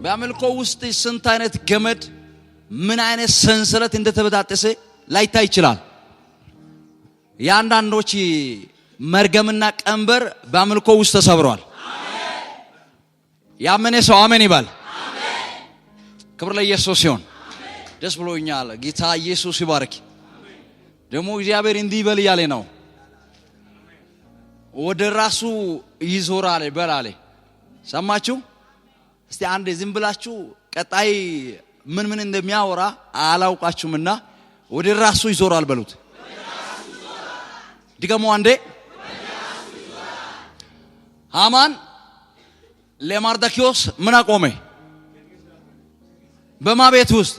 በአምልኮ ውስጥ ስንት አይነት ገመድ ምን አይነት ሰንሰለት እንደተበጣጠሰ ላይታይ ይችላል። የአንዳንዶች መርገምና ቀንበር በአምልኮ ውስጥ ተሰብሯል። ያመነ ሰው አሜን ይበል። ክብር ለኢየሱስ ሲሆን ደስ ብሎኛል። ጌታ ኢየሱስ ይባርክ። ደግሞ እግዚአብሔር እንዲህ ይበል እያለ ነው። ወደ ራሱ ይዞራል በል አለ። ሰማችሁ? እስቲ አንዴ ዝም ብላችሁ ቀጣይ ምን ምን እንደሚያወራ አላውቃችሁምና ወደ ራሱ ይዞራል በሉት። ድገሙ አንዴ። ሃማን ለማርዳኪዎስ ምን አቆመ? በማ ቤት ውስጥ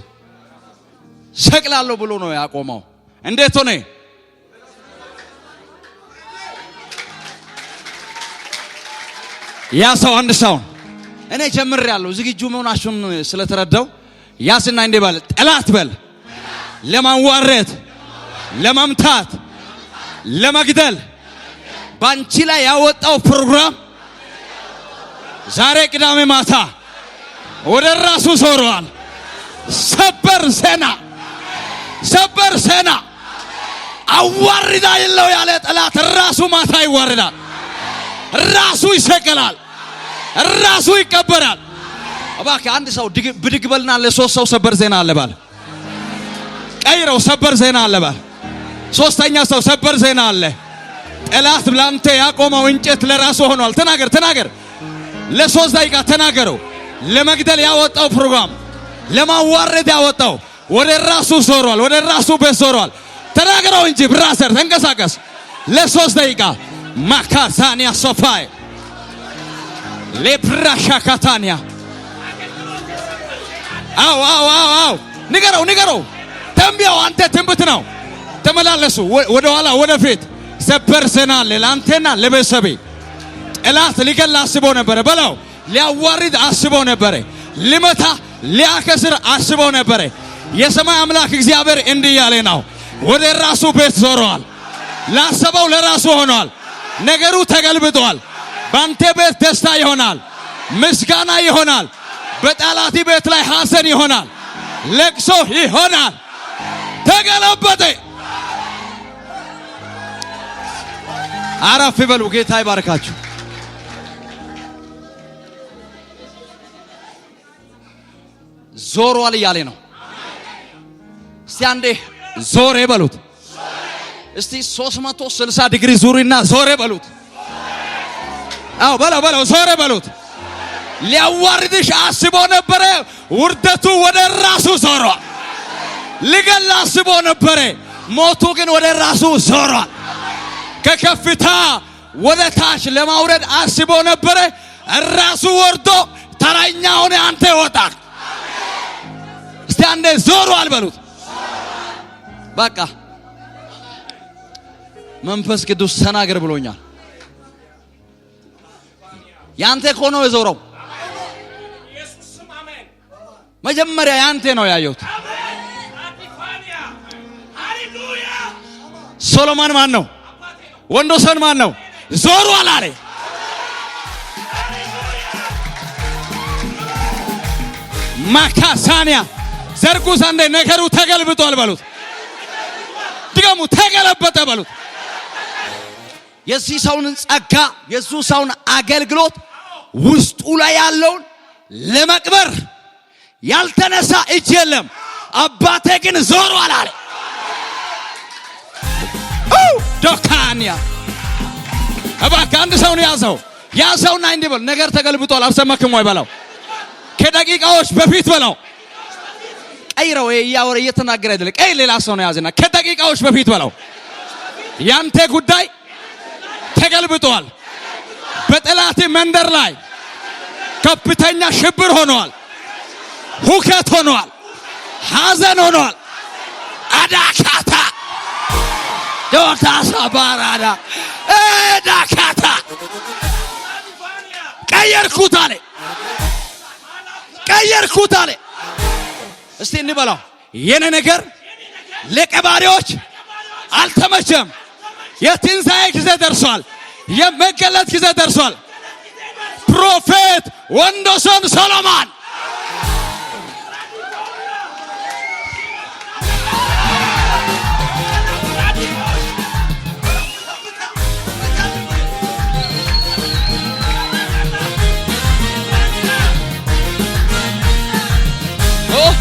ሰቅላለሁ ብሎ ነው ያቆመው። እንዴት ሆነ? ያ ሰው አንድ ሰው እኔ ጀምሬያለሁ። ዝግጁ መሆናችሁን ስለተረዳው ያስና እንዴ ባለ ጠላት በል ለማዋረድ፣ ለመምታት፣ ለመግደል ባንቺ ላይ ያወጣው ፕሮግራም ዛሬ ቅዳሜ ማታ ወደ ራሱ ዞሯል። ሰበር ዜና፣ ሰበር ዜና። አዋርዳለሁ ያለ ጠላት ራሱ ማታ ይዋርዳል፣ ራሱ ይሰቀላል፣ ራሱ ይቀበራል። እባክህ አንድ ሰው ብድግ በልና ለሶስት ሰው ሰበር ዜና አለ ባል። ቀይረው፣ ሰበር ዜና አለ ባል። ሶስተኛ ሰው ሰበር ዜና አለ። ጠላት ላንተ ያቆመው እንጨት ለራሱ ሆኗል። ተናገር፣ ተናገር። ለሶስት ደቂቃ ተናገረው። ለመግደል ያወጣው ፕሮግራም፣ ለማዋረድ ያወጣው ወደ ራሱ ዞሯል፣ ወደ ራሱ ቤት ዞሯል። ተናገረው እንጂ brother፣ ተንቀሳቀስ። ለሶስት ደቂቃ ማካዛኒያ ሶፋይ ሌፕራሻ ካታኒያ። አው አው አው አው፣ ንገረው፣ ንገረው። ተንቢያው አንተ ትንብት ነው። ተመላለሱ ወደ ኋላ ወደፊት። ሰበር ዜና አለ ለአንተና ለቤተሰቤ። ጠላት ሊገል አስቦ ነበረ በለው። ሊያዋርድ አስቦ ነበረ። ሊመታ ሊያከስር አስቦ ነበረ። የሰማይ አምላክ እግዚአብሔር እንዲህ ያለ ነው፣ ወደ ራሱ ቤት ዞረዋል። ላሰበው ለራሱ ሆኗል። ነገሩ ተገልብጧል። ባንተ ቤት ደስታ ይሆናል፣ ምስጋና ይሆናል። በጠላት ቤት ላይ ሐዘን ይሆናል፣ ለቅሶ ይሆናል። ተገለበጠ። አረፍ ይበሉ። ጌታ ይባርካችሁ። ዞሯል እያለ ነው። እስቲ አንዴ ዞሬ በሉት። እስቲ 360 ዲግሪ ዙሪና ዞሬ በሉት። አዎ በለው በለው፣ ዞሬ በሉት። ሊያዋርድሽ አስቦ ነበረ። ውርደቱ ወደ ራሱ ዞሯል። ሊገል አስቦ ነበረ። ሞቱ ግን ወደ ራሱ ዞሯል። ከከፍታ ወደ ታች ለማውረድ አስቦ ነበረ። ራሱ ወርዶ ተረኛ ሆነ። አንተ ወጣህ። እስቲ አንዴ ዞሯል በሉት። በቃ መንፈስ ቅዱስ ተናገር ብሎኛል። ያንተ እኮ ነው የዞረው። መጀመሪያ ያንተ ነው ያየሁት። ሶሎሞን ማን ነው? ወንዶሰን ማን ነው? ዞሯል አለ። ማካሳኒያ ዘርጉስ አንዴ ነገሩ ተገልብጧል በሉት። ድገሙ፣ ተገለበጠ በሉት። የዚህ ሰውን ጸጋ የዚህ ሰውን አገልግሎት ውስጡ ላይ ያለውን ለመቅበር ያልተነሳ እጅ የለም። አባቴ ግን ዞሯል አለ። ዶካንያ እባክህ አንድ ሰውን ያዘው፣ ያዘውና እንዲህ በል፣ ነገር ተገልብጧል። አልሰማክም ወይ በለው። ከደቂቃዎች በፊት በለው። ቀይረው፣ እያወረ እየተናገረ አይደለም። ቀይ ሌላ ሰው ነው ያዘና ከደቂቃዎች በፊት በለው። ያንተ ጉዳይ ተገልብጧል። በጠላት መንደር ላይ ከፍተኛ ሽብር ሆኗል። ሁከት ሆኗል። ሐዘን ሆኗል። አዳካታ ዶታሳ ባራዳ ዳካታ ቀየርኩት አለ። ቀየርኩት አለ። እስቲ እንበላው። የኔ ነገር ለቀባሪዎች አልተመቸም። የትንሣኤ ጊዜ ደርሷል። የመገለጥ ጊዜ ደርሷል። Prophet ወንዶሰን ሰሎሞን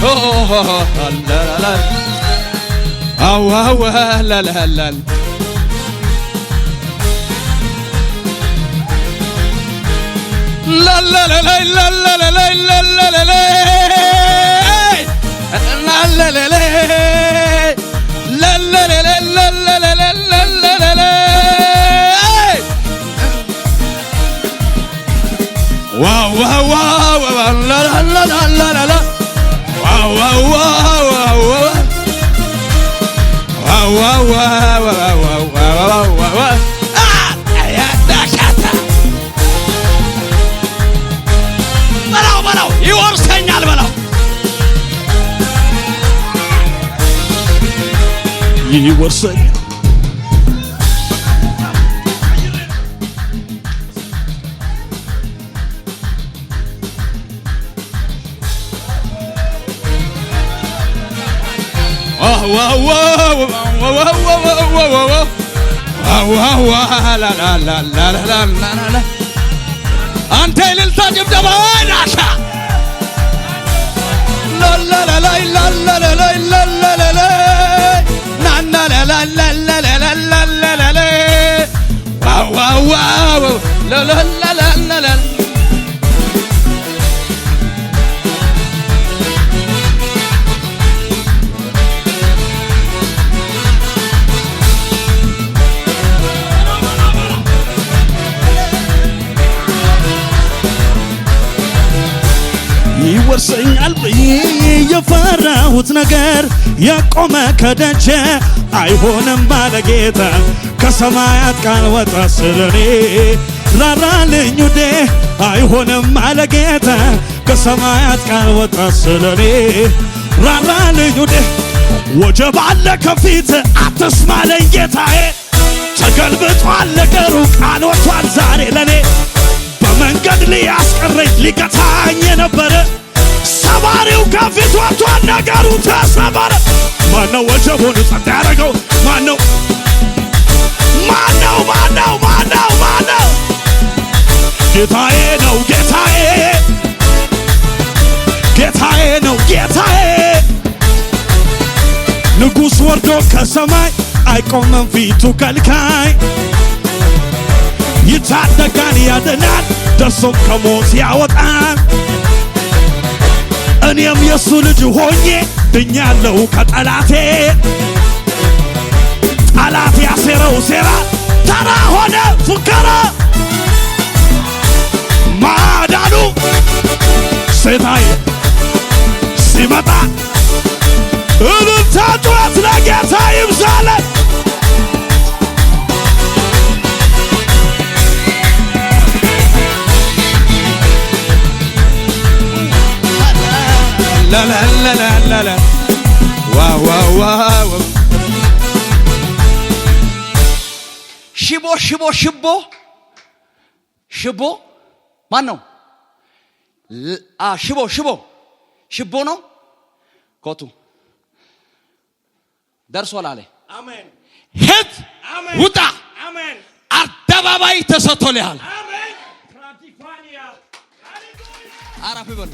ላላላ አዋዋ ላላላ ላላላላ ላላላላ ላላላላ ዋው ዋው ዋው ላላላላላ ዋው ዋው ዋው ዋው ዋው ዋው ዋው ዋው ያዳሻታ በለው በለው፣ ይወርሰኛል በለው። ይወርሰኛል። ዋው ዋው ዋው ዋው ዋው ዋው ዋው ላላላላላላላ። አንተ እልልታ ጭብጨባ ናሻ ላላላላላላላላላ ናናላላላላላላላ ዋው ዋው ዋው ላላላላላላ። ይወርሰኛል ብዬ የፈራሁት ነገር የቆመ ከደጀ አይሆንም ባለጌታ፣ ከሰማያት ቃል ወጣ ስለኔ፣ ራራልኝ ውዴ። አይሆንም አለጌታ፣ ከሰማያት ቃል ወጣ ስለኔ፣ ራራልኝ ውዴ። ወጀብ አለ ከፊት አትስማለኝ ጌታዬ፣ ተገልብጧል ነገሩ፣ ቃል ወጥቷል ዛሬ ለኔ። በመንገድ ሊያስቀረኝ ሊገታኝ የነበረ ሰባሪው ከፊት ወጥቷል፣ ነገሩ ተሰበረ። ማነው ወጀቡን ጸጥ ያደረገው? ማነው? ማነው? ማነው? ማነው? ማነው? ጌታዬ ነው፣ ጌታዬ፣ ጌታዬ ነው፣ ጌታዬ። ንጉሥ ወርዶ ከሰማይ አይቆምም ፊቱ ከልካይ፣ ይታደጋል፣ ያድናል፣ ደርሶም ከሞት ያወጣል። እኔም የእሱ ልጅ ሆኜ ድኛለሁ ከጠላቴ። ጠላት ያሴረው ሴራ ተራ ሆነ ፉከራ። ማዳኑ ሴታዬ ሲመጣ እልልታ ጩኸት ለጌታ ይብዛለን። ላላላላላ ዋው ዋው ዋው። ሽቦ ሽቦ ሽቦ ሽቦ ማን ነው? ሽቦ ሽቦ ሽቦ ነው። ኮቱ ደርሷል አለ። አሜን። ሂድ። አሜን። ውጣ። አሜን። አደባባይ ተሰጥቶልሃል። አሜን። አረፍ በሉ።